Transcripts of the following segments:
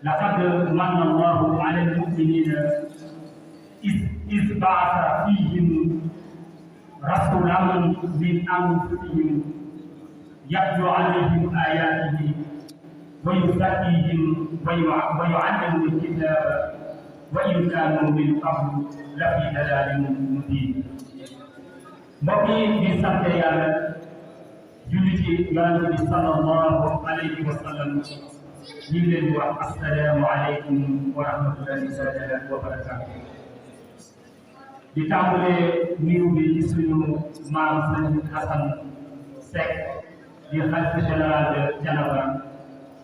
لقد من الله على المؤمنين إذ بعث فيهم رسولا من أنفسهم يتلو عليهم آياته ويزكيهم ويعلمهم الكتاب وإن كانوا من قبل لفي ضلال مبين. mbokk yi di sant yàlla julli ci yonent bi sallallahu alayhi wa sallam ñu ngi leen di wax assalaamu aleykum wa rahmatullahi taala wa barakaatu. di tàmbalee nuyu bi ci suñu maam sëñ Hassan Seck di xalifa général de Thiénaba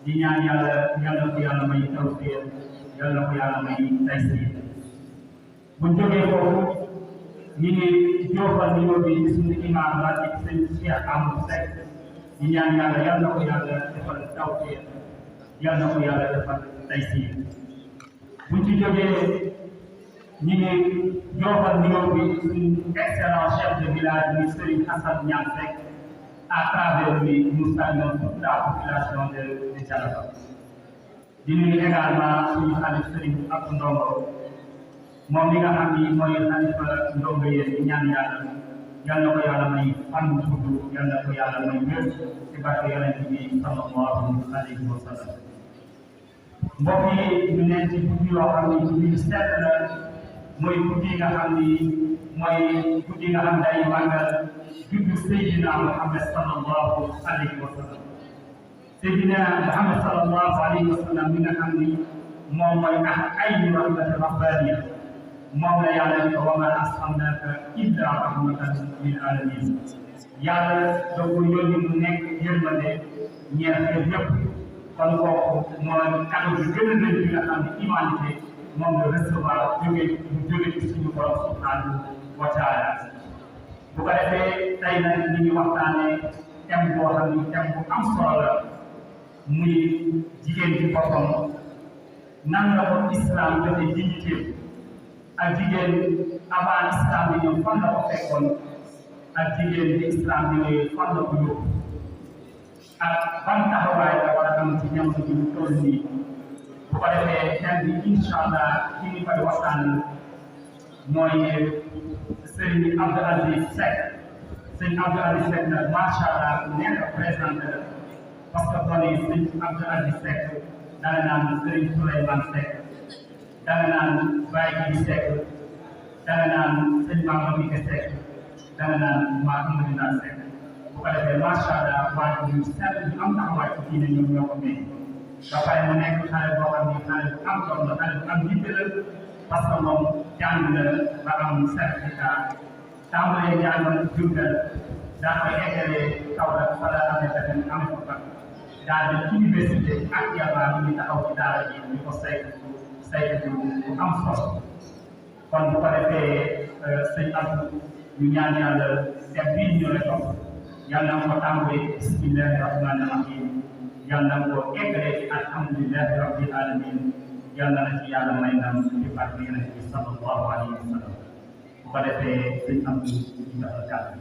di ñaan yàlla yàlla ko yàlla may tawfiq yàlla ko yàlla may taysiir. bu ñu jógee foofu ñu ngi joofal nuyoo bi ci suñu imaam la ci sëñ Cheikh Amadou Seck di ñaan yàlla yàlla ko yàlla defal tawfiq yàlla ko yàlla defal taysiir. bu ñu ci jógee ñu ngi joofal nuyoo bi suñu excellent chef de village muy Serigne Hassan Niang Seck à travers lui nous saluons toute la population de Thiénaba. di nuyu également suñu xalif Serigne Abdou Ndongo moom mi nga xam ni mooy xalifa ndongo yéen di ñaan yàlla yal na ko yàlla may fan bu gudd yal na ko yàlla may wér ci barke yonent bi sallallahu alayhi wa sallam. mbokk yi ñu nekk ci guddi yoo xam ni guddi sell la mooy guddi nga xam ni mooy guddi nga xam day màggal juddu Seydina Muhammad sallallahu alayhi wa sallam. Seydina Muhammad sallallahu alayhi wa sallam mi nga xam ni moom mooy aynu rahmati rabbaniya moom la yàlla ni ko wa maa arsalnaaka illaa rahmatan lil aalamiin. yàlla da ko yónni mu nekk yërmande ñeel xeet yëpp kon kooku mooy kàddu bi gën a rëy bi nga xam ne humanité moom la recevoir jóge ci suñu borom subhanahu wa taala. bu ko defee tey nag ñu ngi waxtaanee thème boo xam ni thème bu am solo la muy jigéen ci boppam nan la ko islam joxe dignité ak jigéen avant islam bi ñëw fan la ko fekkoon ak jigéen bi islam bi ñëwee fan la ko yóbbu ak ban taxawaay la war a am ci jamono ji ñu toll nii. bu ko defee thème bi incha allah ki ñu koy waxtaan mooy Serigne Abdou Aziz Seck. Serigne Abdou Aziz Seck nag macha allah nekk présenté la parce que boo nee Serigne Abdou Aziz Seck danga naan Serigne Souleymane Seck danga naan Baye Gidi Seck danga naan Serigne Mamadou Seck danga naan Mamadou Seck. bu ko defee macha allah waa ñu seet ñu am taxawaay ci diine ñoom ñoo ko may ba pare mu nekk xale boo xam ni xale bu am doom la xale bu am yitte la parce que moom jàng na ba am certificat tàmbalee jàngal Jurbel daa koy eggalee Kaolack fa la amee benn am ko fa daal di université actuellement ñu ngi taxaw ci daara ji ñu ko saytu bu am solo. kon bu ko defee sëñ Abdou ñu ñaan yàlla dem bii ñu la jox yàlla na ko tàmbalee bismillahi rahmani rahim yàlla na ko eggalee ci alhamdulillahi rabbil alamin yàlla na ci yàlla may ndam ci barke yonent bi sallallahu alayhi wa sallam. bu ko defee sëñ Abdou ñu defal kàddu.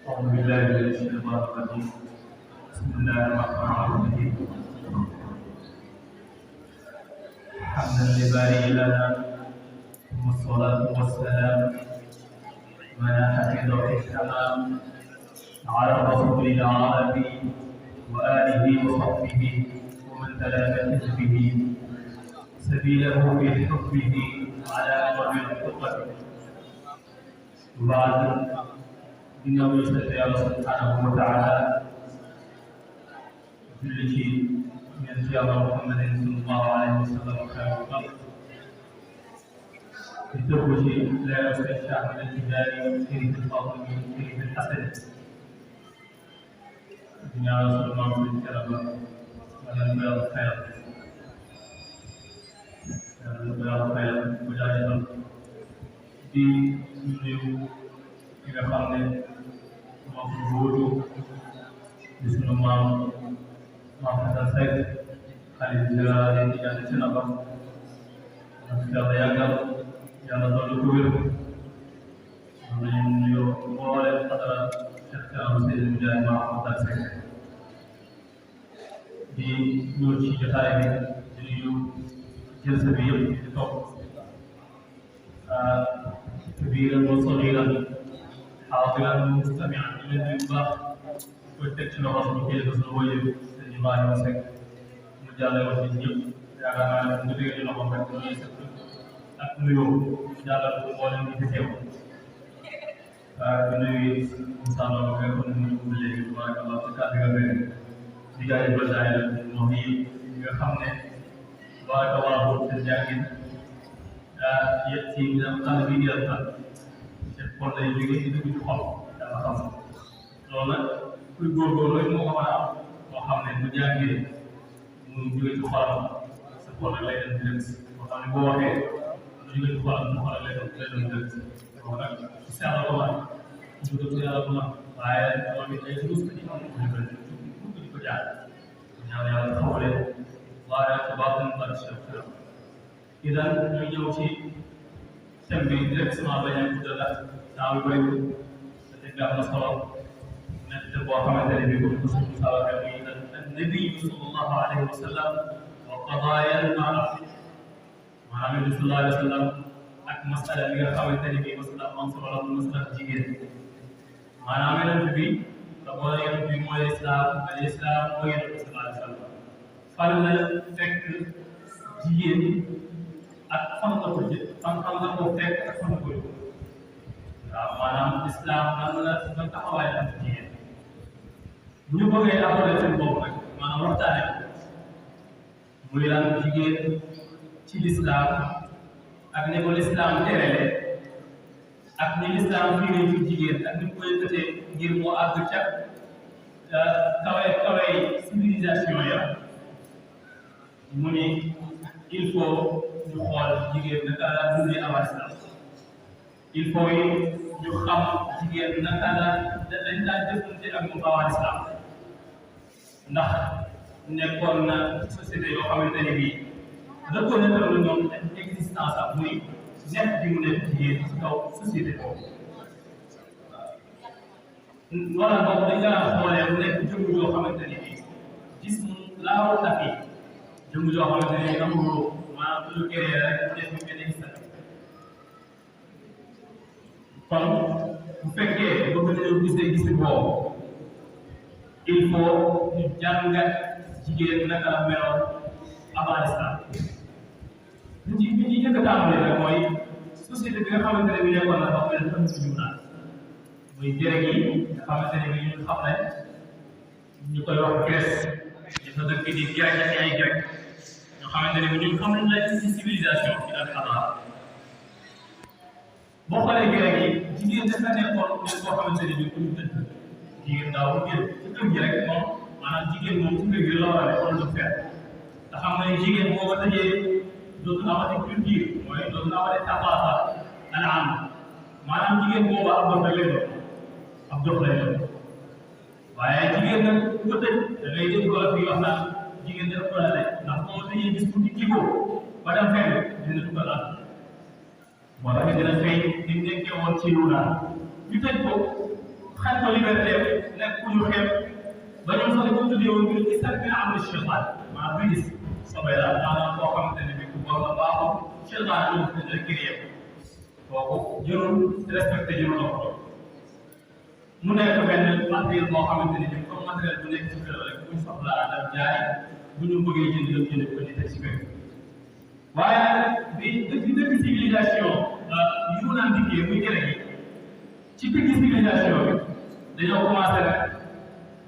أعوذ بالله من الشيطان الرجيم بسم الله الرحمن الرحيم حمدا لبارئ لنا ثم الصلاة والسلام من حفظ في السماء على الرسول العربي وآله وصحبه ومن تلامس به سبيله بحبه على أمر الفقر وبعد ginnaaw ñu sant yàlla subhanahu wa taala julli ci yonent yàlla Muhammadin sallallahu alayhi wa sallam xayru xalq di tëbb ci leeru Seex Ahmad Tijaani Sëriñ Faatimi Sëriñ Hasan di ñaanal sunu maam Sëriñ Thiénaba yàlla na ko yàlla xayral bu jaajëfal di nuyu ki nga xam ne moo fi wóotu di sunu maam Hassan Seck xalif général yi Tijaan ci Naba ak yàlla yàggal yàlla dolli ko wér am nañu nuyoo mbooleem xadara Cheikh Thiam Seydou Ndiaye Mahamadou Seck di ñëw ci jotaay bi di nuyu jëlsa bi yëpp di topp kabiran wa sagiran xaadiran wa mustamian di leen nuyu bu baax koy teg ci loxo suñu kilifa suñu wóyee sëñ Ibrahima Seck mu jàllale ko ci ñëpp yaakaar naa ne mu dégg ci loxo rek ñuy sëkk ak nuyoo jàllal ko mboolem ñi fi teew di nuyu Moussa Lo nga xam ne mu léegi tabarakallah ci kàddu ga benn di jaajëfal daay la moom yi nga xam ne tabarakallah seen jàngin yëpp ci xale bi di yàlla seen xol lay jógee di dugg ci xol yàlla xam loolu nag kuy góorgóorlu rek moo ko mën a am boo xam ne bu jàngee mu jógee ci xolam sa xol rek lay dem direct boo xam ne boo waxee mu jógee ci xolam sa xol rek lay dem direct loolu nag si yàlla ko man ñu ko yàlla ko man waaye loolu it ay suuf di am di ko jaar ñaan yàlla xawalee waaye ci baatin ak chef idan ñu ñëw ci thème bi directement bañ a guddal ak temps bi bëri te am na solo nekk boo xamante ne bii comme que suñu saa waxee muy nabi sallallahu alayhi wa sallam wa qadaaya al-mar'a maanaam nabi sallallahu alayhi wa sallam ak masala bi nga xamante ne bii masala am solo la masala jigéen maanaam yonent bi te boo yonent bi mooy islam al islam mooy yonent bi sallallahu alayhi wa sallam fan la fekk jigéen ak fan la ko jël fan la ko fekk ak fan la ko yóbbu waaw maanaam islam nan la ban taxawaay la am jigéen bu ñu bëggee aborder seen bopp rek maanaam waxtaane ko muy lan jigéen ci l'islam ak ne ko l'islam terele ak ni l'islam fii ci jigéen ak ni mu koy yëkkatee ngir moo àgg ca kawe civilisation ya mu ni il faut ñu xool jigéen naka la dundee avant islam il faut yi ñu xam jigéen naka la dañ daan jëfante ak moom avant islam ndax nekkoon na société yoo xamante ne bii reconnaître na ñoom existence ak muy nekk bi mu nekk jigéen ci kaw société boobu wala boobu dañ daan xoolee mu nekk jëmm yoo xamante ne bii gis mu laaw na fi jëmm yoo xamante ne amuloo maanaam lu gëree rek mu def benn instant kon bu fekkee bëgg nañu gis boobu il faut ñu jàngat jigéen naka la meloon avant l'islam bi ñu njëkk a tàmbalee rek mooy société bi nga xamante ne bi nekkoon na wax mel tam suñu naan muy grec yi nga xamante ne bi ñu xam ne ñu koy wax Grèce dafa dëkk di grec ak ay grec ñoo xamante ne bi ñun xam nañ la ci civilisation ci ak xabaar boo xoolee grec yi jigéen dafa nekkoon boo xamante ne bi ku ñu dëkk jigéen daaw génn ci kër gi rek moom maanaam jigéen moom ci kër gi la war a def wala du fer te xam nga ni jigéen boo ko tëjee dootul amati culture mooy dootul amati taxawaay dana am maanaam jigéen boobu ab dof lay doon ab dof lay doon waaye jigéen nag ku ko tëj da ngay dégg wala fii wax naan jigéen dafa ko la ndax boo tëjee gis ku ci kii ba dem fenn dina dugal àll moo tax dina fay di nekkee woon ci lu naan ñu tëj ko xaj ko liberté nekk ku ñu xeeb ba ñoom sax dañoo tuddee woon ñu ci sax dina am na cheytaan maanaam bi gis sobay la maanaam koo xamante ne bi ku bon la baaxul cheytaan ñu ko rek créé kooku jërul respecté jërul la ko mu nekk benn matériel boo xamante ne bi comme matériel bu nekk ci kër rek bu ñu soxlaa daf jaay bu ñu bëggee jënd dem jënd ko di teg ci kër waaye bi dëkk civilisation yu naan dikkee muy grec yi ci biir civilisation bi dañoo commencé rek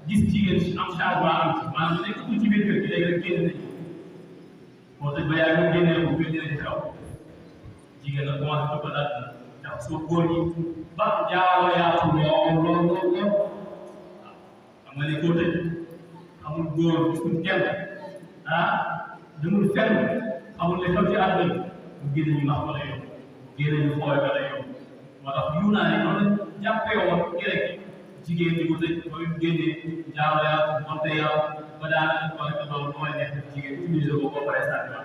gis jigéen ci am changement am ci maanaam nekk ci biir kër gi léegi rek génn nañu moo tax ba yaa ngi génnee ko biir dina ci xaw jigéen nag commencé ko daal ndax soo góor ñi ba jaawoo yaatu lool xam nga ne koo tëj amul góor gisul kenn demul fenn amul ne xew ci àdduna mu génne ñu nax wala yow génne ñu xooy wala yow moo tax yu naa ne noonu jàppee woon grec jigéen ñi ko tëj ba mu génnee jaaro yaa monte yaa ba ba daanaka loolu mooy nekk jigéen utilisé ko ba pare sànni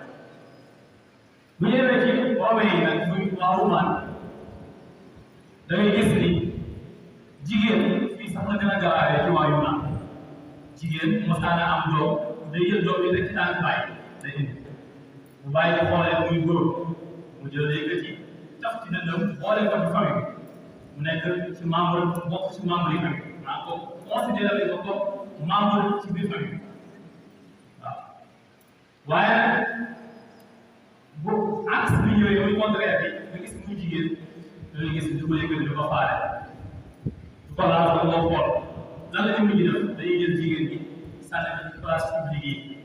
bu ñëwee ci robe yi nag muy waa Rumaan da ngay gis ni jigéen fii sax la gën a gaawee ci waa Yunaan jigéen mosaana am doom day jël doom yi rek ci tànk bàyyi day indi bu bàyyi di xoolee muy góor mu jël léegi ci taf ci dëndam boole ko ci famille mu nekk ci membre bokk ci membre yi famille maa ko considéré ko comme membre ci biir famille waaw waaye nag bu axe bi ñëwee muy contraire bi nga gis muy jigéen da ngay gis du ko yëkkati du ko faale du ko laal ko moo xool lan la ñu mujj def dañuy jël jigéen gi sànni ci place publique yi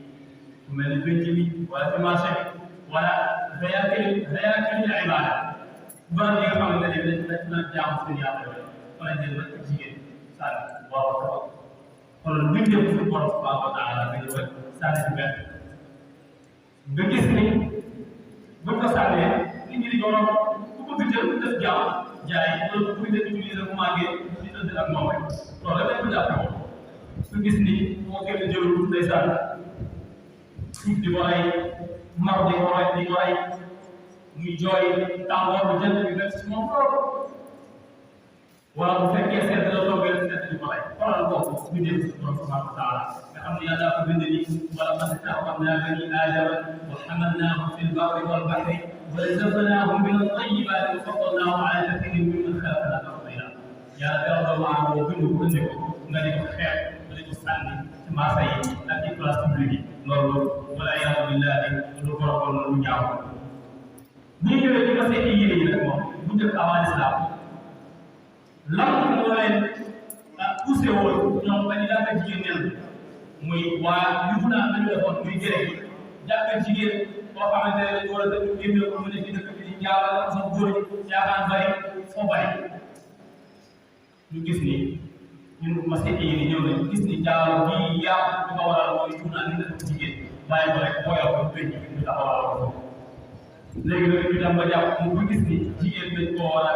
ku mel ni penc bi wala ci marché bi wala réactivité ibada barab yi nga xamante ne dañ na jaamu seen yàlla yooyu wala jël nag jigéen sànni waaw waaw xoolal luñ def suñu borom subhanahu wa taala nga ñëw rek sànni ci benn nga gis ni buñ ko sànnee nit ñi di ko romb ku bëgg jël def jaam jaay loolu bu ñu def utiliser mu màggee di tëdd ak moom rek loolu rek dañ ko jàpp su gis ni moo kenn jëlul ndeysaan suuf di ko rey mar di ko rey muy jooy tàngoor bu jënd bi def ci moom loolu wala bu fekkee seet la toogee seet di ko rey xoolal boobu ñu dem ci borom subhanahu wa taala nga xam ne yàlla ko bind ni wala mastakhamna bani aadama wa hamalnaahum fil barri wal bahri wa razaqnaahum min at-tayyibati wa faddalnaahum ala kathirin mimman khalaqna tafdila yàlla dara doomu aadama boo bind ko indi ko nga di ko xeex nga di ko sànni ci marché yi ak ci place publique yi loolu wala iyaazu billahi lu borom lu ñaaw bu ñu ñëwee ci marché yi yére yi nag moom bu njëkk avant l'islam lan moo leen poussé woon ñoom ba ñu jàkka jigéen ñan muy waa yu fu naan nañu defoon muy jëre gi jàkka jigéen boo xamante ne dañu war a dëkk génne ko mu ne ci dëkk bi di jaawale ak sa góor ñi yaakaar bari foo bari ñu gis ni ñun marché yi ñëw nañu gis ni jaaw bi yaa ñu ko waral mooy fu naan ni def jigéen bàyyi ko rek booyal ko pénc bi ñu taxawal ko léegi nag ñu dem ba jàpp mu ko gis ni jigéen dañ koo war a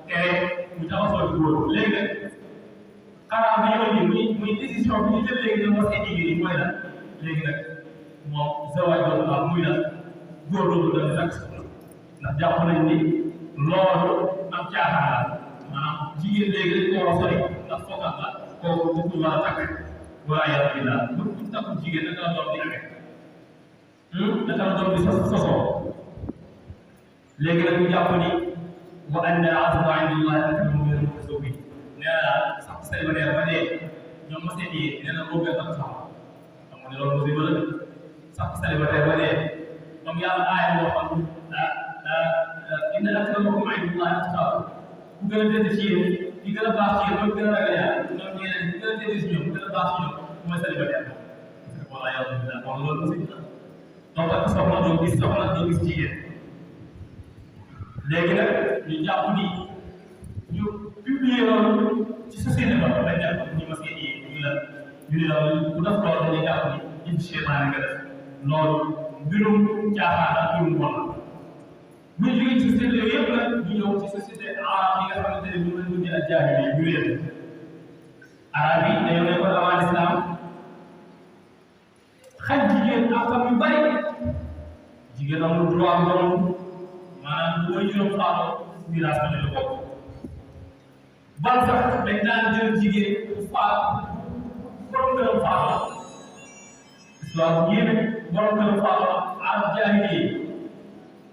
tere ñu taxawal ci góor léegi nag xanaa bi ñëw nii muy décision bi ñu jël léegi ne moo see jigéen yi mooy lan léegi nag moom zawaaj doon am muy lan góor loolu dañ sakk ndax jàpp nañ ni loolu am caaxaan la maanaam jigéen léegi dañ ko war a sori ndax foogat la kooku du ko war a takk wala yàlla bi daal bu takku jigéen naka la doom di amee naka la doom di sosoo léegi nag ñu jàpp ni wa anna al-'azma 'inda Allahi akmalu min al-muhsinin nee naa sax célibataire ba dee ñoom ma seet yi nee na boobu benn sax xam nga ne loolu musiba la sax célibataire ba dee comme yàlla aaya moo xam inna akramakum 'inda Allahi atqaakum ku gën a tëdd ci yéen ki gën a baax ci yéen mooy gën a ragal yàlla ñoom ñeneen ki gën a tëdd ci ñoom ki gën a baax ci ñoom mooy célibataire wala yàlla bisimilah kon loolu musiba la donc ak soxna doo gis soxna doo gis jigéen léegi nag ñu jàpp ni ñu publier loolu ci société ba dañ jàpp ñu ma seet yi ñu ne la bu def loolu dañuy jàpp ni indi seytaane nga def loolu mbirum caaxaan ak mbirum bon la bu ñu jógee ci société yooyu yëpp nag ñu ñëw ci société arab yi nga xamante ne ñu leen tuddee ak jaahili yi ñu leen arab yi dañoo nekkoon avant l'islam xaj jigéen ak am yu bari jigéen amul droit am doom maanaam bu may juróom faatoo miraas ba ñu bokk bal sax dañ daan jël jigéen bu faat borom këram faatoo histoire bu yéeme borom këram faatoo arab jaahili yi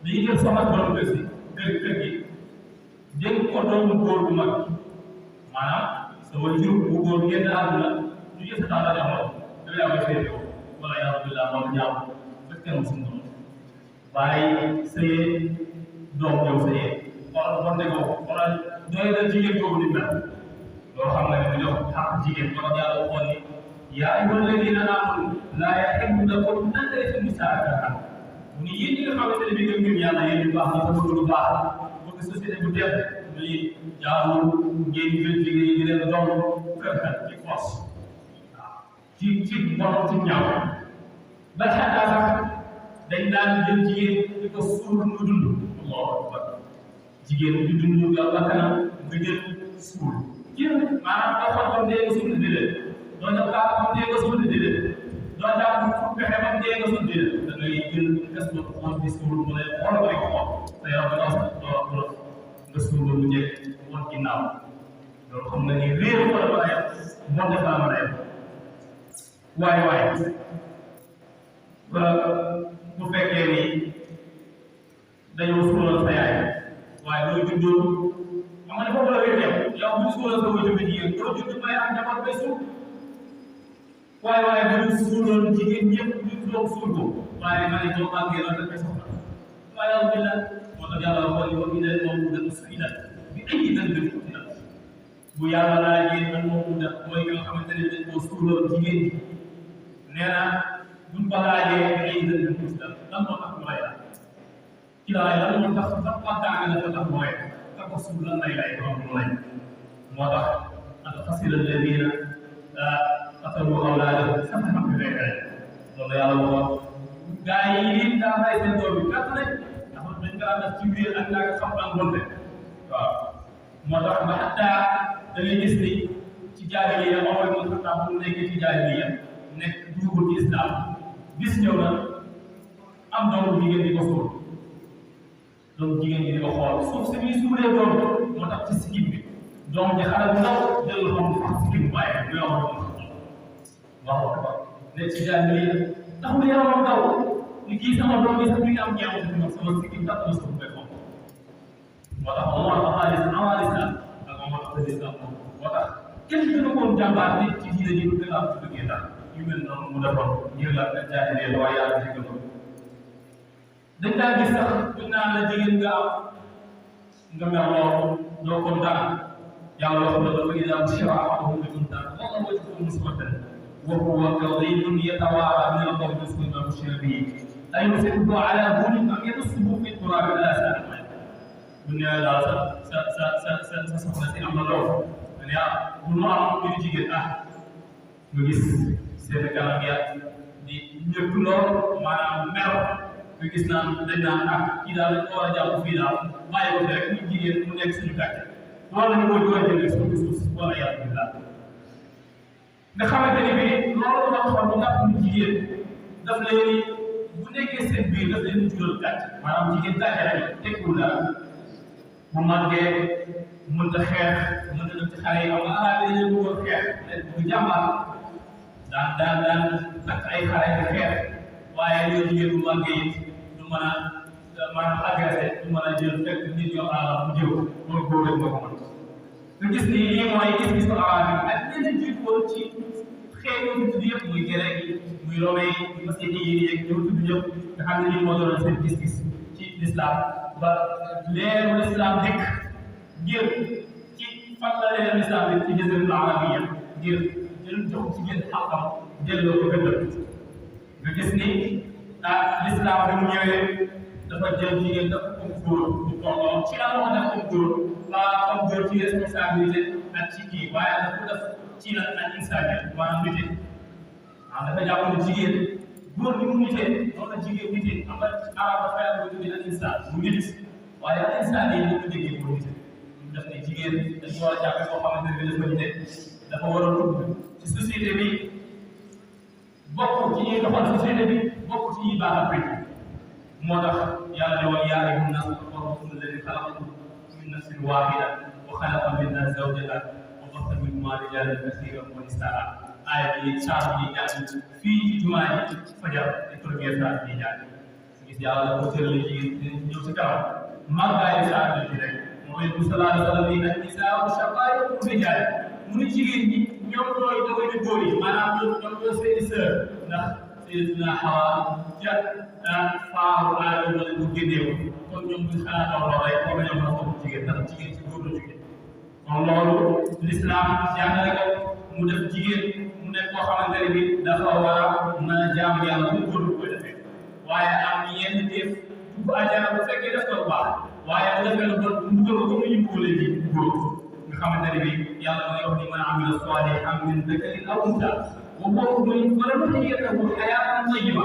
dañuy jël soxna borom kër si kër gi dénk ko doomu góor bu mag maanaam sa wajur bu góor génn àdduna ñu jël sa tànta jox la da ngay amee féete wala yaa rabbillah moom jàmm fekk kenn musul doom bàyyi sëyee doom ñëw sëyee xoolal bon de ko xoolal doy na jigéen boobu ni mel loo xam ne mu jox xaq jigéen ko yàlla waxoon ni yaa ayyuha alladina amanu laa yaxillu lakum an tarisu nisaa karaha ni yéen ñi nga xamante ne bi ngeen gëm yàlla yéen ñu baax na te bëgg lu baax bëgg société bu def ni jaarul ngeen jël jigéen yi di leen doom kër ci force waaw ci bon ci ñaaw ba xataa sax dañ daan jël jigéen di ko suul mu dund Allahu akbar jigéen di dund nga bakkanam nga jël suul jël maanaam doo xam comme dee nga suul déedéet doo def kaa comme dee nga suul déedéet doo jàpp fu fexe ba dee nga suñ dee da ngay jël gas ba xool discours mu ne xool ko rek xool te yow nga doo nga suul mu njëkk woon ginnaaw loolu xam nga ni réer ko la mën a yem moo def la mën a yem waaye bu fekkee ni dañoo suulal sa yaay waaye loo juddoo xam nga ne foofu la wér yow bu suulal sa wajur bi jigéen doo judd may am njaboot bay suul waaye bu ñu suuloon jigéen ñëpp ñu doog suul ko waaye ma ne doo màggee loolu dafay soxla waaye alhamdulilah moo tax yàlla waxoon ni wa inal maw'udatu su'ilat bi ayyi dhanbin qutilat bu yàlla laajee man maw'uda mooy nga xamante ne dañ koo suuloon jigéen ñi nee na buñ ko laajee bi ayyi dhanbin qutilat lan moo tax mu lay la ci la lan moo tax sax kontaan nga dafa tax mu lay ka ko suul lan lay ko am mu lay moo tax qad khasira alladhina qatalu awlaadahum safahan bi ghayri ilm loolu yàlla waxoon gaa yi daa may seen doom bi gàtt nañ ndax dañ ko def ci biir ak naa xam ak bonte waaw moo tax ba xataa da ngay gis ni ci jaahiliya Omar ibn Khattab bu nekkee ci jaahiliya nekk dugub ci islam bis ñëw na am doomu jigéen di ko suul doomu jigéen di ko xool suuf si muy suulee doom moo tax ci sikkim bi doom ji xale bu ndaw jël xam fax sikkim waaye du yow waaw nekk ci jaahiliya taxul yaramam daw ni kii sama doom bi sax mi ngi am ñeew sama sikkim tax na suuf bekkoon moo tax Omar awal islam ak Omar al islam moo tax kenn gënu koon jàmbaar nit ci diine ji bëgg am ci bëggee tax yu mel noonu mu defoon ngir la nga jaahiliya waaye yàlla jégal ko dañ daa gis sax buñ naan la jigéen nga am nga mer loolu doo kontaan yàlla wax la dafa idaa bushira ahaduhum bil unsaa dhalla wajhuhu muswaddan wa huwa kadhiibun yatawaarā min al-qawmi min maa bushira bihi ayumsikuhu alaa hunin am yadussuhu fi turaabi alaa sa'a maa yahkumun bu nee daal sa soxna si am na lool ne bu nu am ñu jigéen nga gis seen kanam ya di ñëpp lool maanaam mer nga gis naan dañ naan kii daal dañ ko war a jàpp fii daal bàyyi ko fi rek ñu jigéen mu nekk suñu gàcce wala ñu koy doon jëlee suñu suuf wala yàlla bi daal nga xamante ni bii loolu la xam ñu jàpp ñu jigéen daf leen bu nekkee seen biir daf leen jural gàcce maanaam jigéen gàcce rek tekkul dara bu màggee mënta xeex mënta dem ci xale yi am nga alaaka dañuy bëggoon xeex bu jàmbaar daan takk ay xale di xeex waaye yooyu jigéen bu màggee it du mën a maanaam agressé du mën a jël fekk nit yoo alal bu jëw mooy góor rek moo ko mën nga gis ni lii mooy gis-gisu arab yi ak ñeneen jiitu woon ci xeetu tudd yëpp muy grec yi muy romain yi muy masjid yi yeeg ñëw tudd yëpp nga xam ne lii moo doon seen gis-gis ci l'islam ba leeru l'islam dikk ngir ci fan la leeru l'islam dikk ci jaziratul arabiyya ngir jël jox ci gën xam-xam delloo ko gëddal nga gis ni l'islam bi mu ñëwee dafa jël jigéen dafa comme góor ñu tolloo ci la moo def comme góor pas comme góor ci responsabilité ak ci kii waaye dafa ko def ci nag ak insaniya maanaam nite dafa jàpp ne jigéen góor bi mu nite noonu la jigéen nite am na arab dafa yàlla lu al insaan mu nit waaye al insaan yi ñu ko déggee pour nite mu def ne jigéen dañu war a jàppe koo xamante ne dafa nite dafa war a dugg ci société bi bokk ci ñuy doxal société bi bokk ci ñuy baaxal pénc moo tax yàlla ne woon yaa ayyuhan naas rabbukum allazii xalaqakum min nafsin waahida wa xalaqa minhaa zawjahaa wa bassa minhumaa rijaalan kasiiran wa nisaa'an aaya bi saar bi jàng fii ci jumaa ji fajar di première saar bi jàng gis yàlla ko tëral jigéen ñëw ci kanam màggaayu saar bi ci rek mooy bu sallallahu alayhi wa sallam ni an-nisaa'u shaqaa'iqu rijaal mu ni jigéen ñi ñoom ñooy dogoy di góor yi maanaam ñoom ñoo seeni sœur ndax Sayyidina Hawa ca faaru aadama la ñu génnee kon ñoom buñ xalaatoo loolu rek war nañoo mën a topp jigéen ndax jigéen ci góor la jógee kon loolu l'islam jàngale ko mu def jigéen mu nekk koo xamante ne bi dafa war a mën a jaamu yàlla bu góor bu koy defee waaye am yenn def bu àjjana bu fekkee def ko lu baax waaye bu defee lu bon mu dugal ko comme ni ñu bëggoon ji góor nga xamante ne bi yàlla mooy wax ni man amila saalihan min dakarin aw unsaa wa huwa mu'min falanuhyiyannahu hayaatan tayyiba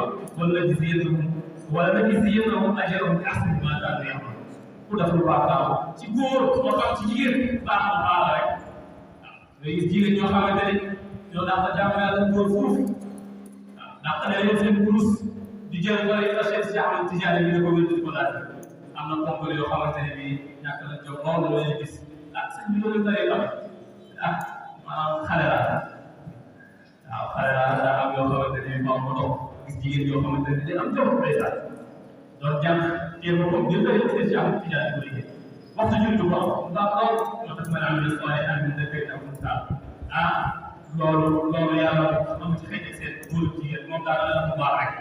ولنجزينهم أجرهم بأحسن ما كانوا يعملون ku def lu baax daaw ci góor moo tax ci jigéen baax na baax la rek nga gis jigéen ñoo xamante ne ñoo daan ko jaamu yàlla góor foofu ndax xale yi seen kurus di jël wala yi Cheikh si Ahmed Tidiane bi da ko wér di ko laaj am na ponkal yoo xamante ne bii ñàkk na jóg loolu la ñuy gis sëñ bi loolu tey maanaam xale la waaw xale la daa am yoo xamante ne bii moom moo toog gis jigéen yoo xamante ne day am jom ndeysaan doon jàng téye boppam jël ko yëpp Cheikh si Ahmed Tidiane ko liggéey waxtu julli du ko am ndax loolu moo tax ma naan la soirée am na dëkk ak saa loolu yàlla am ci xëy seen góor jigéen moom daal la mu baax rek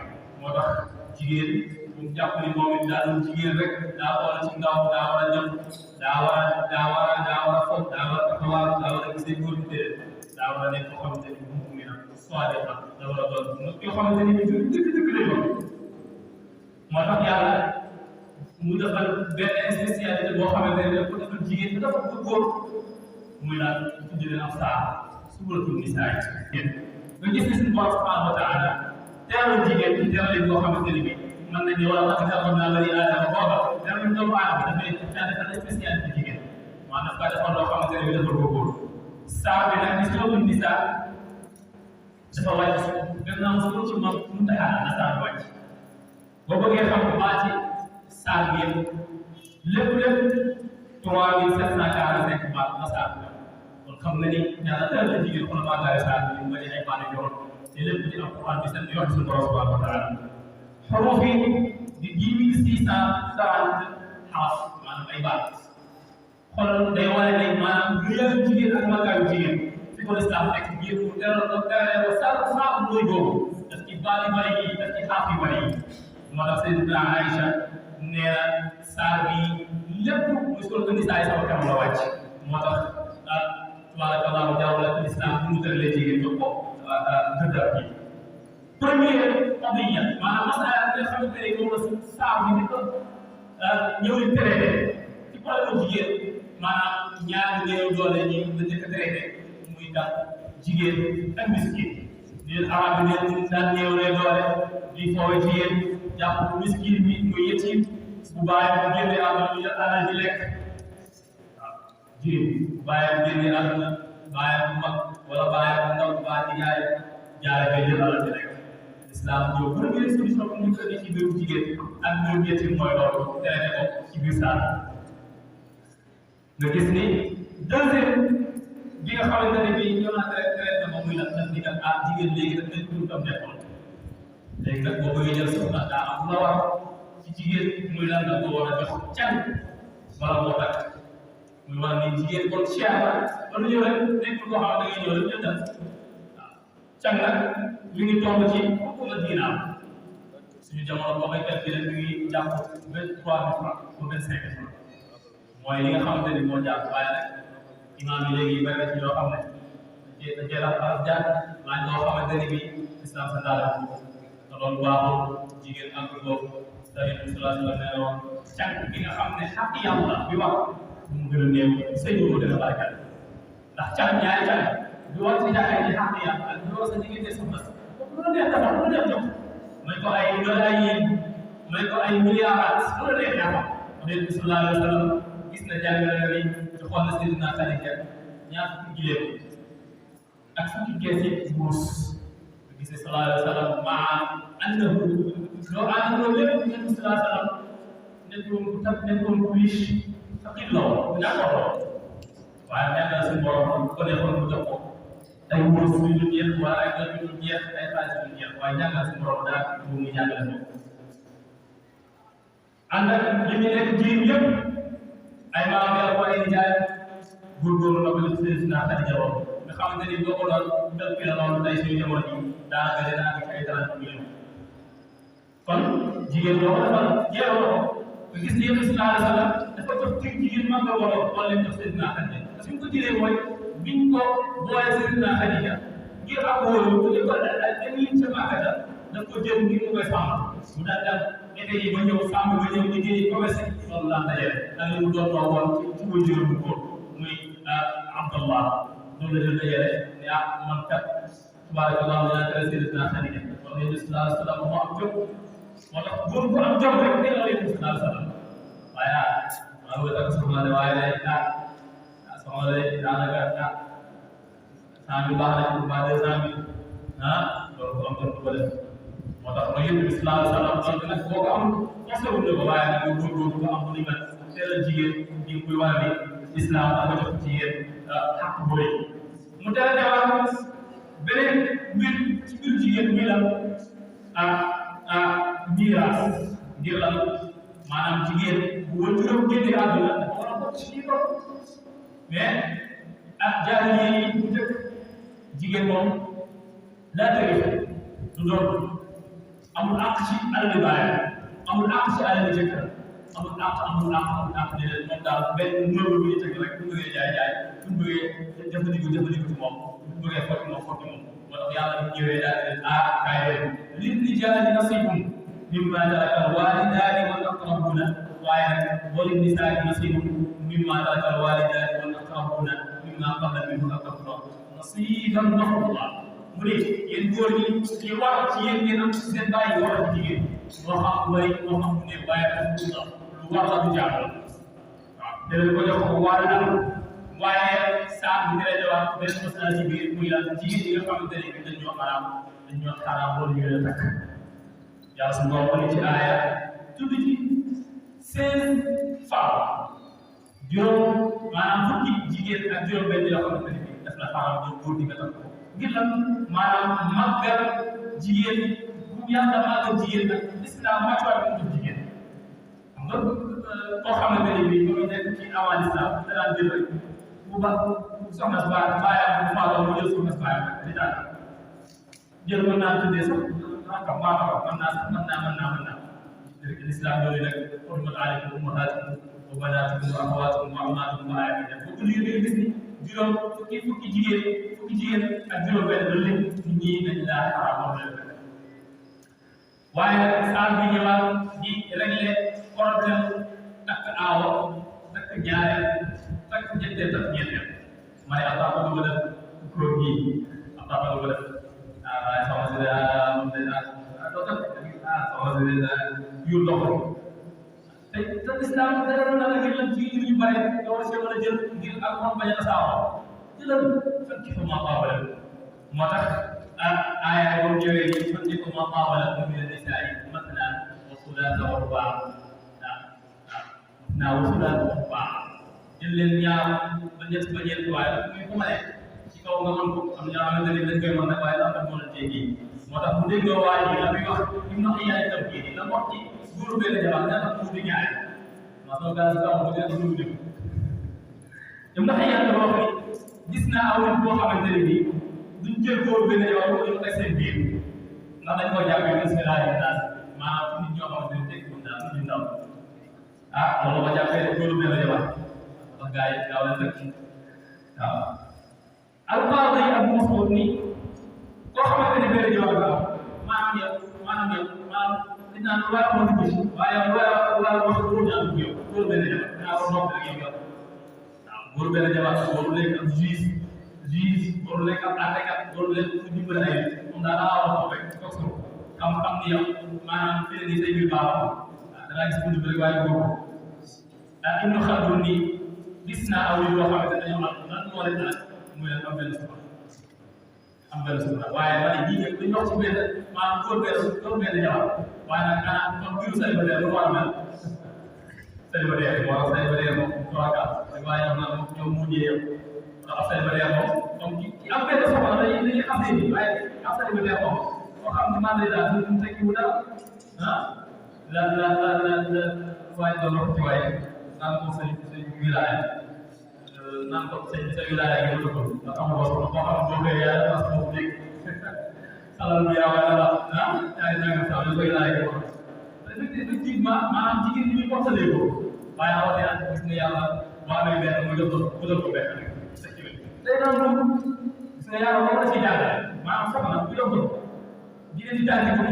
moo tax jigéen bu mu jàpp ni moom it daal jigéen rek daa war a ci ndaw daa war a jëm daa war a foog daa war a gisee góor bi daa war a nekk koo xamante ni mu ngi naan soirée am da war a doon yoo xamante ni dëgg lay doon moo tax yàlla mu defal benn spécialité boo xamante ne dafa defal jigéen bi dafa bëgg góor muy naan tuddee leen am saa suuratul nisaa nga gis ne suñu borom subhanahu wa taala teewal jigéen ci teewal boo xamante ne bii mën nañu wala wax dëgg naa bari aadama booba teewal doomu aadama dafay defal spécialité jigéen maanaam dafa defal loo xamante ne bii dafa bëgg góor saa bi nag ci suuratul nisaa dafa wàcc gannaaw su ci moom mu taxaana na saa bi wàcc boo bëggee xam maa ci saa bi yëpp lépp 3745 baat la saa bi kon xam nga ni ñaata teel la jigéen xool maa ngi saa bi mu bëri ay baat yu yoroon te lépp di am Quran bi seen yoon suñu borom subhanahu wa taala xaruf yi di 10640 xaraf maanaam ay baat xool day wane ne maanaam réew jigéen ak màggaayu jigéen fi ko lislaam nekk biir mu teral ko terale ko saa mooy boobu daf ci baat yu bëri yi daf ci xaaf yu bëri yi moo tax Seydina Aïcha nee na saar bi lépp muy soo nisaa yi sama kam la wàcc moo tax tabarakallahu jawla l'islam bu mu tëralee jigéen jox ko gëddal bi premier qadiya maanaam masala bi nga xamante ne moom la saar bi di ko ñëw di traité ci problème jigéen maanaam ñaari néew doole ñi la njëkk a traité muy tax jigéen ak miskin ñun arab bi ne daan néew lay doole di foowe jigéen jàpp miskin bi muy yëtim bu bàyyi bu génnee àdduna ñu jël alal ji lekk waaw jigéen bu bàyyi bu génnee àdduna bàyyi bu mag wala bàyyi bu ndaw bàyyi di yaay jaare koy jël alal ji lekk islam ñëw première solution bu ñu indi ci mbirum jigéen ak mbirum yëtim mooy loolu traité ko ci biir saal nga gis ni deuxième bi nga xamante ne bii ñoo naan traité moom muy nag nag ni kat ah jigéen léegi nag dañ ko am nekkoon léegi nag boo bëggee jël soxna daa am la war ci jigéen muy lan la ko war a jox can wala moo takk muy wax ni jigéen kon cher la kon ñëw rek nekk koo xam ne da ngay ñëw rek jëndal waaw can nag mi ngi toll ci fukk la diinaam suñu jamono boo koy calculé mi ngi jàpp 23 000 francs ba 25 000 francs mooy li nga xamante ni moo jàpp waaye nag imaam yi léegi bari na ci yoo xam ne da cee rafetlu jaar laaj loo xamante ni bii islam sa daal te loolu baaxul jigéen ak góor Sëriñ bi sallallahu alayhi wa sallam nee woon can bi nga xam ne xaq yàlla bi wax mu gën a néew sëy mu gën a barkeel ndax can ñaari can bi wax ci jàkkee ci xaq yàlla ak bi wax sa diggante soxna lu la neex defal lu la neex jox may ko ay milliards may ko ay milliards lu la neex defal Sëriñ bi sallallahu alayhi wa sallam gis na jàngale ni ci xool na Seydina Xadija ñaar fukki gileem ak fukki kees yi mbuus gis na sallallahu alayhi wa sallam maa annahu loo àndandoo lépp Nabi sallallahu alayhi wa sallam nekkoon ku tab nekkoon ku riche faqir la woon ñàkkoon la woon waaye ñàkkal suñu borom bu ko nekkoon mu jox ko ay wóor yu dul jeex wala ay doj yu dul jeex ay xaalis yu dul jeex waaye ñàkkal suñu borom daal bu muy ñàkkal ko ànd ak li muy nekk jirim yëpp ay maam yàlla ko ay nijaay góorgóorlu na ko def Seydina Xadija woon nga xamante ni boo ko doon def bi la loolu tey suñu jamono ji daanaka dinaa ngi ay 30 millions kon jigéen boo ko defal jeexoo ko nga gis ni yëpp sallallahu alayhi wa sallam dafa jox ci jigéen mag la waroon wala leen jox Seydina Xadija parce que ñu ko jëlee mooy biñ ko boole Seydina Xadija ngir ak wóolu bu ñu ko ay liñ ca Makka daf ko jël ngir mu koy sàmm mu daal daal été yi ba ñëw sàmm ba ñëw liggéey commerce loolu laa dajale ak li mu doon toogoon ci wajur bu góor muy Abdallah loolu la jël dajale ne ah man kat tabarakallah dinaa tere Seydina Xadija kon yéen sallallahu alayhi wa sallam moo am jóg moo tax góor bu am jom rek dina la yëngu sallallahu alayhi wa sallam waaye maa ngi takk soxna de waaye day soxna de daanaka cent mille baax na ba 200 000 loolu ko am jom du ko def moo tax ma yëngu islam salaam donc nag boo ko am posewul ne ko waaye nag nga góorgóorlu nga am lu ni mel teel a jigéen di kuy wane ni islam dafa jox jigéen xaq bu rëy mu teel a ñëwaat beneen mbir ci biir jigéen ñi la miiraas ngir lan maanaam jigéen bu wënturam génne àdduna dafa war a bokk ci ko mais jaahiliya yi bu njëkk jigéen moom laa tarifa du doon amul àq ci alali baayam amul àq ci alali jëkkër amul àq déedéet moom daal benn meuble bu ñu teg rek bu bëggee jaay bu bëggee jëfandikoo ci moom bu bëggee fotti moom moo tax yàlla bu ñëwee daal di kaay leen lirrijaali nasiibun mimmaa taraka al-waalidaani wal aqrabuuna waaye nag wa linnisaa'i nasiibun mimmaa taraka al-waalidaani wal aqrabuuna mimmaa qalla minhu aw kathura nasiiban mafruuḍan mu ne yéen góor ñi ci war ci yéen ngeen am seen bàyyi war a jigéen moo xam bëri moo xam ne waaye dafa lu war la du jàpp la waaw dinañ ko jox ko war na waaye saa bu gën a ñëwaat benn message ci biir muy lan jigéen ñi nga xamante ne dañ ñoo xaraam loolu ñu leen takk yàlla suñu borom ci aaya tudd ci 16 femmes juróom maanaam fukki jigéen ak juróom benn yoo xamante ne daf la xaraam ñoom góor di nga takk ngir lan maanaam màggal jigéen bu yàlla màggal jigéen nag islam màccuwaay bu mu jigéen xam nga koo xamante ne bii muy nekk ci avant l'islam da daan jël rek bu ba soxna si baayam bu faatoo mu jël soxna si baayam di daan jël mën naa tuddee sax rakam baakam mën naa l'islam yooyu nag hurrimat alaykum ummahatukum wa banaatukum wa axawaatukum wa ammaatukum wa aaya def boo ko liggéey gis ni juróom fukki jigéen ak juróom benn ba lépp nit ñi dañ laa xaraam leen waaye nag saa bi ñëwaat di régler problème takk aawa takk ñaareel takk ñetteel takk ñeenteel ma ne ab papa du ko def góor gi ab papa du ko def waaye soxna si moom day doo takk soxna si yu loxo te islam dara na la ngir lan ci ñu bare nga war see mën a jël ngir ak moom bañ a saawa jëlal fekk fa ma baabale moo tax aaya boobu ñëwee ni fekk fa ma baabale mu ngi leen saa yi matna wa sulaasa wa rubaa naa wa sulaasa wa rubaa jël leen ñaar ba ñett ba ñeent waaye muy ko mane ci kaw nga mën ko am ñoo xamante ne dañ koy mën nag waaye dafa mën a teggi moo tax bu déggoo waa ji la muy wax li mu wax yaay tam kii la wax ci góor benn jabar nga tax mu di ñaare maa soo gaa si kaw mu dee lu dégg ñoom ndax yàlla wax ni gis naa aw nit boo xamante ne bii duñ jël góor benn jabar ko ñu teg seen biir ndax dañ koo jàppee bismillah daal maanaam nit ñoo xamante ne teg bu daal ñu ndaw loolu ko jàppee góor benn jabar ndax gaa yi gaaw leen tëkk waaw alqaadi Abu Mas'ud ni koo xamante ne benn jabar nga maanaam yow dinaa lu waaye amoon dugg waaye lu waaye wax lu ñaan dugg yow góor benn jabar dinaa war noppi ak yow waaw góor benn jabar góor lekk am juge góor lekk am àttekat góor lekk fu dimbali ay moom daa war a toog rek toog sa xam-xam ni yow maanaam fii nii say mbir baaxul da ngaa gis bu dimbali waaye góor Ibnu Xaldun ni gis naa aw yoo xamante ne dañoo am lan moo leen naan muy leen am benn soxna waaye ba ne ñii ñëpp dañu wax ci benn maanaam góor benn jabar waaye nag xanaa kon biiru célibataire lu war a mel célibataire moom toakaat waaye ñoom mu ñëwee yow ndax célibataire moom comme ki am benn soxna dañuy xasee ni waaye am célibataire moom koo xam ne man lay daal du tekki wu dara la waaye doon wax ci waaye naan ko sa wilaaya naan ko sa wilaaya gi la ko ndax amul wax koo xam boo koy yaay parce que moom dégg alal bi yaa wala la ñaari nangam sax ñu koy laaj ko effectivement maanaam jigéen ñi ñu portalee ko waaye rawatina gis nga yàlla boo amee benn mu jot ko benn rek sa ci wet day doon moom gis nga yàlla boo la ci jàngale maanaam soxna bu jot ko jigéen ñi jàngale ko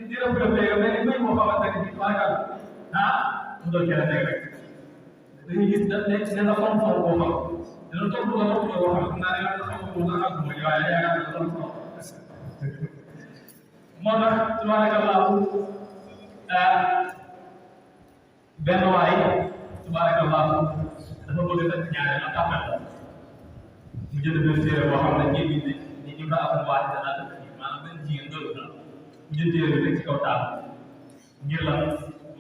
di rëbb léegi mais may moo xamante ne bii maanaam mu doon kenn rek dañuy gis da nekk ne la forme boo xam dina toog lu la boo xam naa ne yàlla xam ko nga xam mooy waaye yaakaar naa loolu moo tax tabaarakallaahu benn waay tabaarakallaahu dafa bëgg a def ñaareel ak appel mu jënd benn téere boo xam ne ñi ñu ko am waati dana def maanaam benn jigéen doyul la jël téere bi rek ci kaw taal ngir la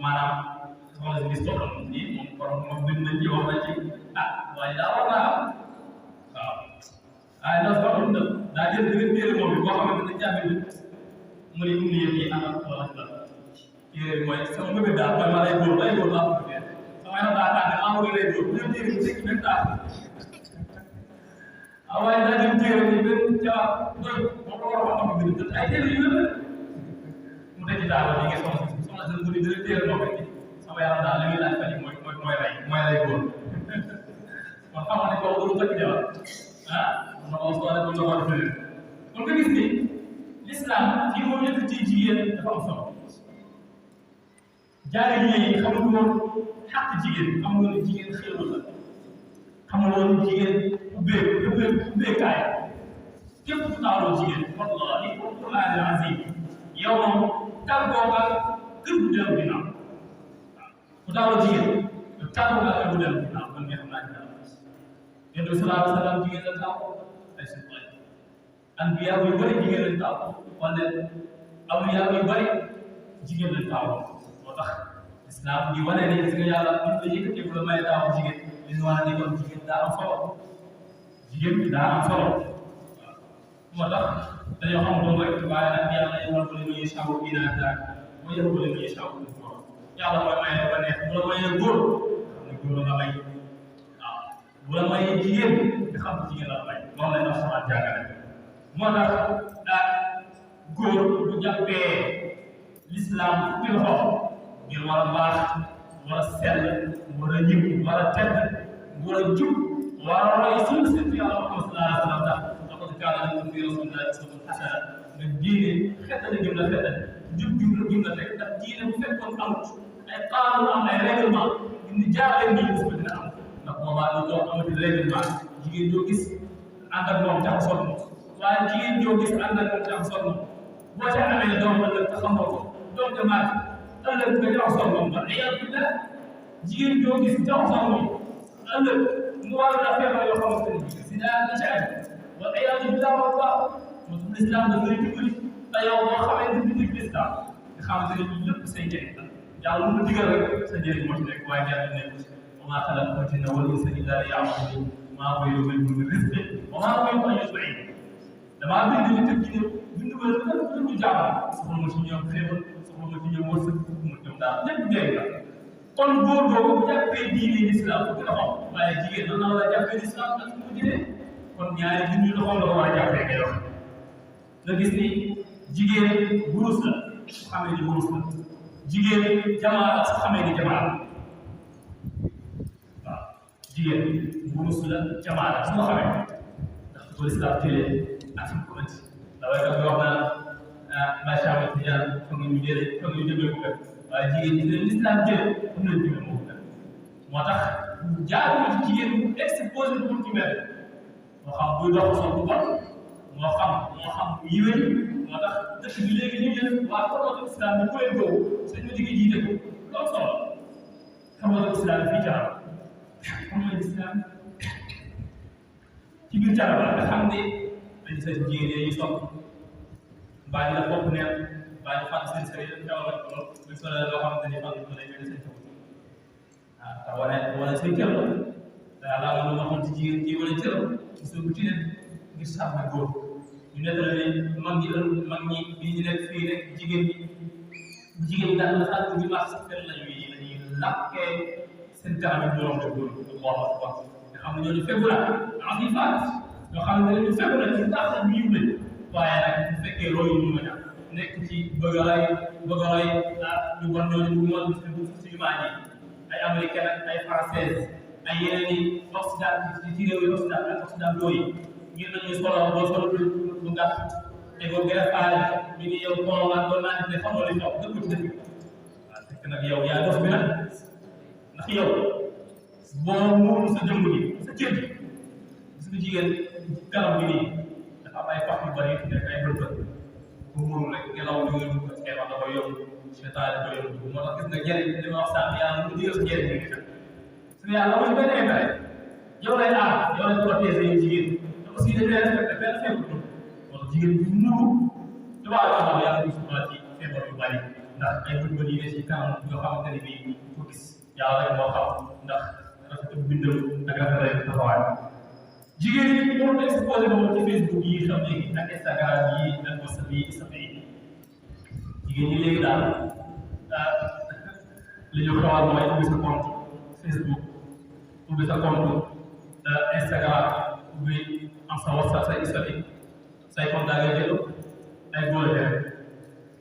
maanaam soxna si gis toxam nii moom borom moom bind na ci wax na ci waaye daa war naa am waaw waaye ndax soxna na daa jël beneen téere moom bi boo xamante ne jàmbi bi mu ne indi yëpp yi ànd ak wala la téere bi mooy sama mbëgg daal mooy ma lay góor laa bëgg de sama yaram daa tànn maa bëgg lay góor bu ñëw téere bi tekki benn taal waaye daa jël téere bi benn ca doy moom la war a wax bind te ay téere yu wér mu teg ci daal li nga soxna si mu ne dina téere moom rek sama yaram daal li muy laaj fan yi mooy lay góor kon xamoon ne kooku du tëkk jabar ma ko soo rek ko war a kon nga gis ni l'islam ci moo nekk ci jigéen dafa am solo jaare yi xamul woon xàq jigéen xamul woon jigéen xéewal la xamul woon jigéen ubbeekaay képp ku taaloo jigéen wallahi Qur'an azim yow moom tàggoo nga kër bu dellu ginnaaw ku taaloo jigéen tàggoo nga kër bu dellu ginnaaw man nga xam naa ci dara yonent bi sallallahu alayhi wa sallam jigéen la taaw ay suñu anbiya yu bëri jigéen lañ taaw wala awliya yu bëri jigéen lañ taaw moo tax islam di wane ne gis nga yàlla buñ ko yëkkatee bu la may taaw jigéen li ñu wane ni kon jigéen daa am solo jigéen bi daa am solo moo tax dañoo xam doon rek waaye nag yàlla yowal ko li muy saw inaataak mooy yowal ko li muy saw góor yàlla mooy maye ba neex bu la mayee góor xam ne góor la may waaw bu la mayee jigéen nga xam ne jigéen la may loolu lañ wax sama jàngale moo tax góor bu jàppee l'islam fukki loxo ngir war a baax war a sell war a yiw war a tedd war a jub war a roy suñu sëñ yàlla Muhammad sallallahu alayhi wa sallam laqad kaana lakum fi rasulillahi uswatun hasana nga diine xettali gëm la xettali jub gëm la teg ndax diine bu fekkoon amut ay qaanun am ay règlement ñu jaarale nii gis ko dina am ndax boobaa ñu doon amati règlement jigéen joo gis ànd ak moom jaxasoo moom waaye jigéen joo gis ànd ak moom jaxasoo moom boo ca amee doom ëllëg te xamoo ko doom ja màgg ëllëg nga jaxasoo moom ba iyaazu billah jigéen joo gis jaxasoo moom ëllëg mu war a feebar yoo xamante ne bii si daal di ca ay wa iyaazu billah wa baax moo tax l'islam daf lay dimbali te yow boo xamee ni bitik l'islam nga xamante ne bii lépp say njëriñ la yàlla lu mu digal rek sa njëriñ moo ci nekk waaye njëriñ nekk wa maa xalaqtul jinna wal insa illa liya'budun maa uriidu minhum min rizqin wa maa uriidu an yut'imun damaa bind ñu tëj ci ne bind ba lépp lu ñu jaamu soxla ma ci ñoom xéewal soxla ma ci ñoom wërsëg mu ñoom daal lépp njëriñ la kon góor boobu bu jàppee diine l'islam bu gën a xam waaye jigéen nan la war a jàppee l'islam ak mu jëlee kon ñaari junni loxoom la ko war a jàppee ngay wax nga gis ni jigéen wurus la su xamee ni wurus la jigéen jamaa la su xamee ni jamaa la waaw jigéen wurus la jamaa la su nga xamee ndax ko l'islam jëlee ak su ko ënti daway wax naan macha allah tijaan fa nga ñu jëlee fa nga ñu jëmee ko kat waaye jigéen ñi leen l'islam jëlee am nañ jëmee moo kat moo tax jaarul ci jigéen bu exposé bu ci mel moo xam buy dox sol bu bon moo xam yiwén moo tax dëkk bi léegi ñu jël waa xamatu islam bi kuréel boobu sëñ ma digg jiite ko loolu solo xamatu islam fii jaram xamatu islam ci biir jaram la nga xam ne dañ sa jigéen yi sopp mbaa ñu la bopp neen mbaa ñu fànn seen sëriñ dawal ko lu solo loo xamante ni fànn ko lay mel seen kaw te wane seen kër la te yàlla am lu ma xam ci jigéen ji wane cër ci suuf ci leen ngir sàmm góor ñu nettali ne mag ñi bi ñu nekk fii rek jigéen ñi daal la xaar bi marché fenn lañuy lakkee seen kanam ak borom de góor Allahu akbar nga xam ne ñooñu fegu la am yi faat ñoo xam ne ñu fegu la ci tax ñu yiw lañ waaye nag bu fekkee loolu ñu mën a nekk ci bëgg a roy ñu bon ñooñu bu moon suñu maa yi ay américain ak ay français ay yeneen i occident ci réew yi occident ak occidentaux yi ngir nañu solo boo solo lu gàtt te boo greffage mi ngi yow xoolal doon naa ne xamoo li xew dëkk ci dëkk waaw fekk nag yow yaa dof bi nag ndax yow boo muuru sa jëmm gi sa cër gi gis nga jigéen kanam bi nii dafa am ay pax yu bari yu nekk ay bët bu muuru rek ngelaw li nga dugg ci wax da koy yomb seytaane da koy yomb moo tax gis nga njëriñ li ma wax sànq yàlla mu digal sa njëriñ bi nga su yàlla amul benn intérêt yow lay aar yow lay protéger yow jigéen te aussi dañ lay respecté benn feebar moo tax jigéen bi muuru tubaab yi xam yàlla ñu subaa ci bor yu bari ndax ay bët yi ne ci kanam yoo xamante ni bii ko gis yàlla rek moo xam ndax rafetu bindam ak rafetay taxawaay jigéen ñi ñoo exposé moom ci Facebook yi xam léegi ak Instagram yi ak WhatsApp yi jigéen ñi léegi daal li ñu xewal mooy ubbi sa compte Facebook ubbi sa compte Instagram ubbi am sa WhatsApp say historique say contact ngay jël ay góor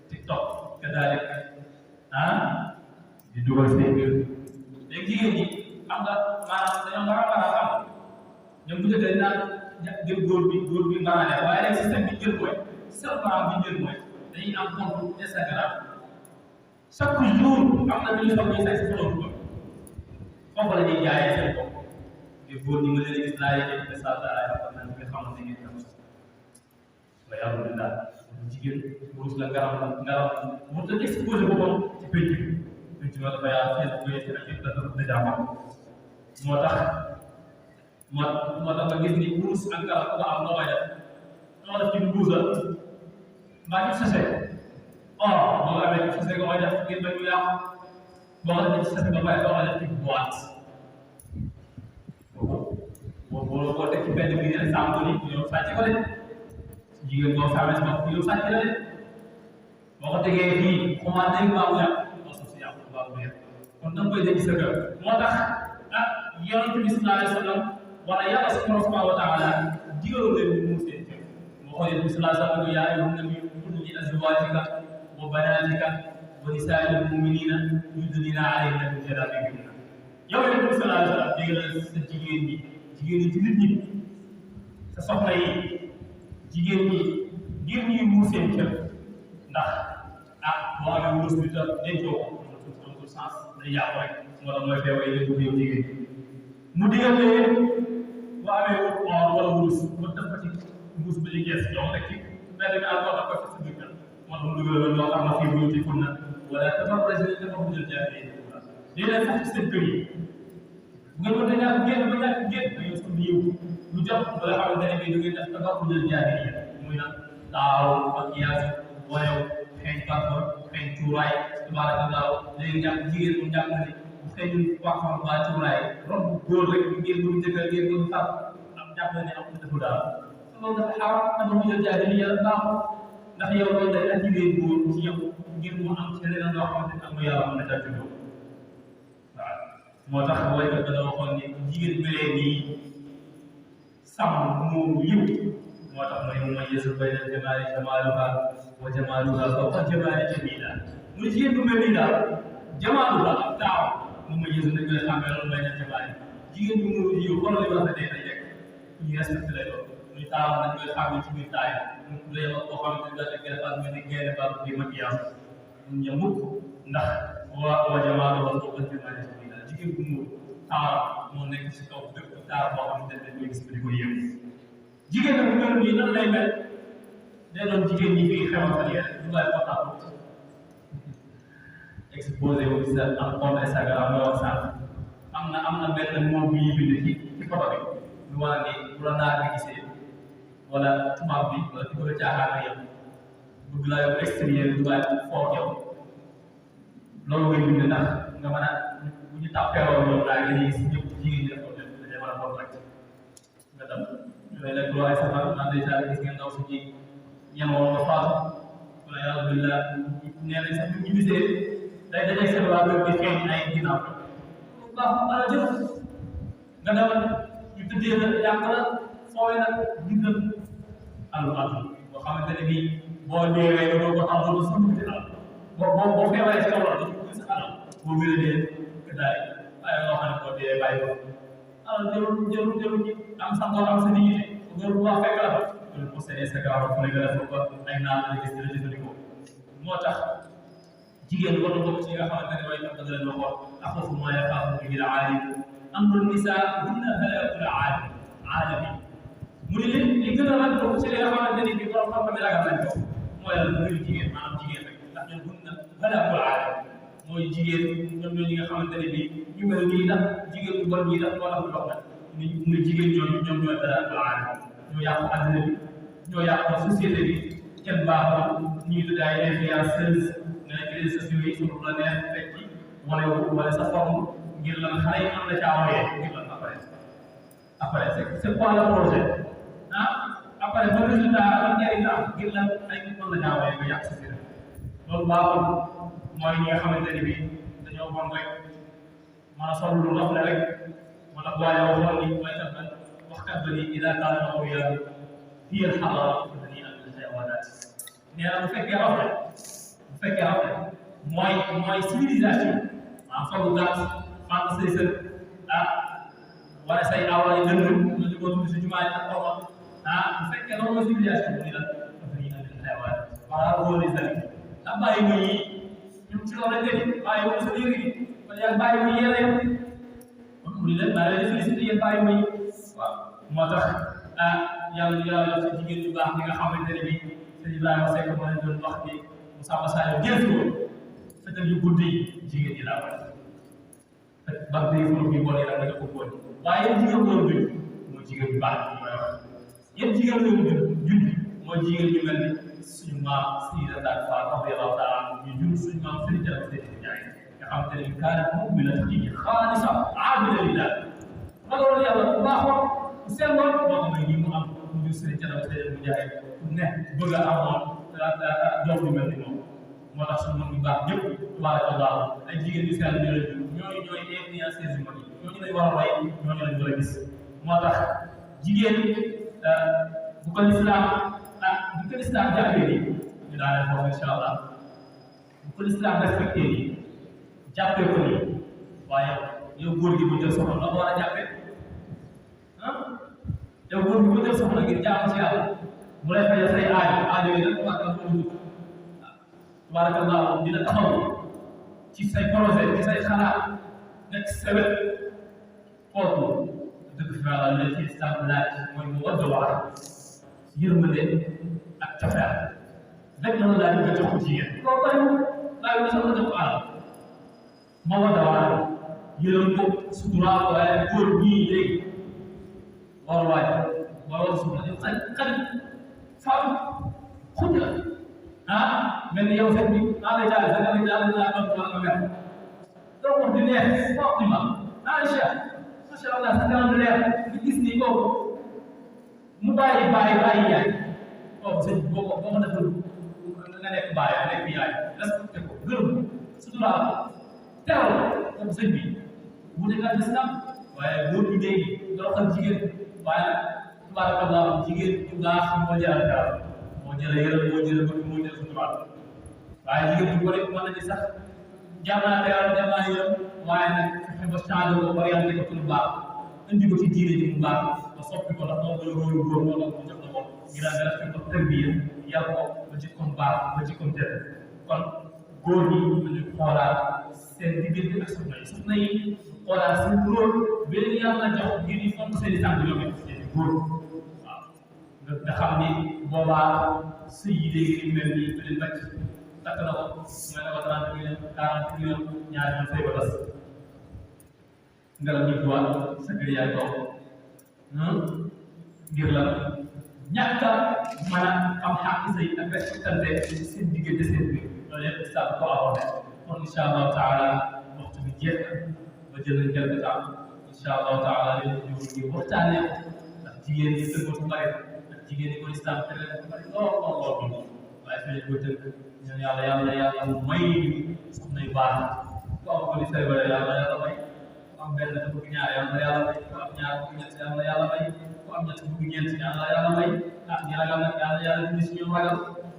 TikTok kadalik di dugal seen mbir léegi jigéen ñi xam nga maanaam dañoo mën a am ñoom bu njëkk naan jël góor bi mën a nekk waaye léegi système bi jël mooy système bi jël mooy dañuy am compte Instagram chaque jour am na ñu soxla say si follow ko foofu la ñuy jaayee seen bopp ngir góor ñi nga leen gis laay def message ay xam na nga xamante ne ngeen wa yàlla jigéen wurus la ngaram mu ta exposé boppam ci pénc ma dafa yaa Facebook yi ak dafa déjà moo tax nga gis ni wurus ak ngaram ko am noo koy def ci mbuusa mbaa ci sase boo amee ci sase nga koy def ngir bañ mu yàqu boo ko defee ci sase ba pare doo ko def ci boîte boo teg ci benn bi ne sàmm ni yow sàcc ko de jigéen boo xamee sama yow sàcc la de boo ko tegee fii xumaat léegi baa mu yàq boo suuf si yàqu baa mu yàq kon da nga koy dégg sa kër moo tax yonent bi sallallahu alayhi wa sallam wala yàlla subhanahu wa taala digaloon leen mu seen kër moo ko yonent bi sallallahu alayhi wa sallam yaa ayyuhan nabiyyu qul li azwaajika wa banaatika wa nisaa'il mu'miniina yudniina alayhinna min jalaabiibihinna yow yonent bi sallallahu alayhi wa sallam digal sa jigéen ñi ci nit ñi sa soxna yi jigéen ñi ngir ñuy muur seen kër ndax boo amee wurus bi tam dencoo ko amatul sens day yàqu rek moo tax mooy feebar yi ko yow jigéen mu digal leen boo amee or wala wurus ba def ko ci mbuus bi di gees yow rek ci mbedd mi ak wax ko ci biir kër moo tax mu dugal loolu loo xam ne fii bu ci kunna wala dafa président dafa mu jël jaay lii leen sax ci seen kër yi bu ngeen mënta ñàkk génn ba ñàkk génn da ngeen suñu yiw lu jot ba nga xamante ne bii da ngeen def tabax bu jël jaay muy nag taaw ak yaas woyow xeeñ parfum xeeñ cuuraay tabarakallah léegi jàpp jigéen mu jàpp ne bu xeeñul parfum ba cuuraay romb góor rek ngeen bëgg jëkkër ngeen bëgg far am jàpp ne am defu daal loolu dafa xaram tabax bu jël jaay li yàlla baaxul ndax yow loolu day attiré góor ci yow ngir mu am ci leneen loo xamante ne am yàlla mën na ca juddoo waaw moo tax woykat ba da waxoon ni jigéen melee nii sàmm moom yiw moo tax mooy mumayyizu bayna jamaali jamaaluha wa jamaaluha fawqa jamaali jamila mu jigéen bu mel nii daal jamaaluha ak taaw mumayyizu nañ koy xàmmee loolu bayna jamaali jigéen bu mu yiw xoolal li wax day day ñu respecté lay doon muy taaw nañ koy xàmmee ci biir taay mu lay wax koo xamante ne daal gën a mel ni génne ba di maquillage mun ña mukk ndax wa jamaaluha fawqa jamaali jamila jigéen bu mu taaw moo nekk ci kaw bépp taar boo xamante ne dañ koy gis di ko yéem jigéen nag bu mel nii nan lay mel day doon jigéen ñi fii xewal fan yéen ñu lay portable exposé wu sa am compte Instagram nga wax sànq am na benn moom bu ñuy bind ci photo bi lu war a ni bu la naar bi gisee wala tubaab bi wala ci bëgg a caaxaan ak yow bëgg laa yow extérieur du bàyyi foog yow loolu ngay bind ndax nga mën a bu ñu tàppeeloo yow daal nga gis ñëpp jigéen ñi def ko dañuy mën a bokk rek nga dem lay lekk loo ay safar naan day taal gis ngeen ndaw si ci ñen woon nga faatu wala yàlla billah nee nañ sax ñu gisee day dajeeg seen waa kër di xeeñ ay ginnaaw baax ala jëf nga demal ñu tëddee la yàq la foowee nag dundal alu boo xamante ne bii boo deewee doo ko am loolu sax ci alal boo feebaree si kaw la doo ko sa alal boo wéradee que daay waaye loo xam ne boo deewee bàyyi ko alal jërul ñi am sa ngor am sa dignité góor bu baax fekk la fa loolu pour seen Instagram fu ne nga def ko ay naan la gis dina jëfandikoo moo tax jigéen war na bokk ci nga xamante ne mooy tax da leen waxoon axafu maa yaxaafu bihi al-aalim amru nisaa hunna halaakul aalami mu ne li gën a ràññ bokk ci li nga xamante ne bii borom xam-xam ragal nañ ko mooy la muy jigéen maanaam jigéen rek ndax ñoom hunna halaakul aalami mooy jigéen ñoom ñoo ñi nga xamante ne bii ñu mel nii ndax jigéen bu bon ñii ndax moo tax ñu wax nag ni jigéen ñooñu ñoom ñooy halaakul aalami ñoo yàq àddina bi ñoo yàq société bi kenn baaxul ñuy tudd ay influenceuse réseaux sociaux yi su la neex fekk wala sa forme ngir lan xale yi mën la caawee ngir lan après c'est quoi le projet après ba résultat ba njëriñ la ngir lan ay nit mën la caawee nga yàq sa biir loolu baaxul mooy ñi nga xamante ne bii dañoo bon rek mën a sol lu rafet rek moo tax waaye waxoon ni mooy kat nag waxkat ba ni ida kaana mawya hiya al-hadaara fadani al-hayawaanaat nee na bu fekkee rafet mooy civilisation sol lu gàtt fànn say sën wala say awra yi dënd nga di ko tudd si jumaa yi ak xaw bu fekkee loolu mooy civilisation bu ni lan fadani al-hayawaanaat wala loolu islamique ndax bàyyi ma yi ñun ci loolu lañ def bàyyi ma sa liir yi kon yaa bàyyi ma yéen a kon mu ni leen maa leen félicité yéen bàyyi ma yi waaw moo tax yàlla sa jigéen ñu baax ñi nga xamante ne bii sëñ Ibrahima Seck moo leen doon wax ni Moussa Massadio gëstu ko fetal yu guddi yi jigéen ñi laa war ba tey fóot bi boole la nga ko boole waaye yéen jigéen loolu dund mooy jigéen ñu baax ñu may wax yéen jigéen loolu dund mooy jigéen ñu mel ni suñu maam Sida Daal Fall radiyallahu taala ñu jur suñu maam Serigne Jalle Serigne Ndiaye nga xamante ne kaanat mu'minatan xaalisa aabida lillah loolu yàlla bu baaxoon bu selloon moo xam ne nii mu am mu jur Serigne Jalle Serigne Ndiaye ku ne bëgg a amoon doom lu mel ni moom moo tax suñu mag yu baax ñëpp tabarakallah ay jigéen yu sell ñoo leen ñooñu ñooy influenceurs yu mag yi ñooñu lañ war a roy ñooñu lañ war a gis moo tax jigéen bu ko lislaam bu ko lislaam jàppee nii ñu daaneel foofu incha allah bu ko lislaam respecté nii jàppee ko nii waaye yow góor gi bu jël soxna la war a jàppee yow góor gi bu jël soxna ngir jaamu ci yàlla mu lay fayal say aajo yi nag tabarakallah dina taxaw ci say projet ci say xalaat nekk sa wet kooku dëgg fi yàlla la ci islam laaj mooy mu wadda wax yërmande ak cofeel rek la daal di ko jox ko jigéen loolu bariwul laaj la sax la jox ko alal ma wadda wax yërëm ko suturaal ko waaye góor ñii léegi war waaj war sutura yow xarit faatu xuj la mel ni yow sax bi lay jaay sax lay jaay la mel donc wax di neex Fatima Aïcha macha allah sa kanam leer nga gis ni kooku mu bàyyi yaay kooku sëñ boo ko defal nga nekk bàyyi nekk yaay respecté ko gërëm suturaal ko teral kooku sëñ bi wuute nga islam waaye góor ñi léegi doo xam jigéen waaye nag tabarakallah jigéen ñu baax moo jëral teral moo jël yërëm moo jël bëgg moo jël suturaal waaye jigéen bu ko rek mën nañu sax jar naa teral jar naa yërëm waaye nag fexe ba changé ko orienté ko ci lu baax indi ko ci diine ji mu baax ba soppi ko ndax moom la rôle góor moo tax mu jox la ko ngir nga def ko tërbiya yar ko ba jikkoom baax ba jikkoom tedd kon góor ñi dañu xoolaat seen diggante ak soxna yi xoolaat seen rôle benn yàlla jox ngir ñu fonk seen i tànk yoo xam ne góor waaw nga xam ni boobaa sëy yi léegi mel ni beneen bàcc takk na ko nga ne ko 30 millions 40 millions ñaari man say ba tas nga la ñu duwaat sa kër yaay toog ngir la ñàkk a mën a am xàq say ak respectante seen diggante seen biir loolu yëpp saa ko abordé kon incha allahu taala waxtu bi jeex ba jël nañ quelque temps incha allahu taala leen ñu waxtaanee ndax jigéen ñi tënk bu bari ndax jigéen ñi ko islam tere bu bari lool waaye fii lañ ko tënk ñaan yàlla mu may soxna yu baax ku am ko li say bare yàlla may ku am benn te bëgg ñaar yàlla may ku am ñaar bëgg ñett yàlla may ku am ñett bëgg ñeent yàlla may ñi ragal nag yàlla dindi si ñoom ragal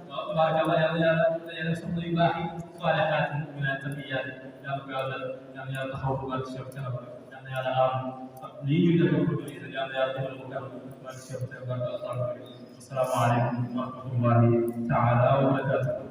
waaw tabarakallah yàlla soxna yu baax yi saalihaat mu'minaat taqiyaat yàlla ko yàlla taxaw bu baax Cheikh Thiénaba yàlla aar lii ñuy def ko yàlla defal ko kanam baax Cheikh Thiénaba asalaamaaleykum wa rahmatullahi taala wa barakatuh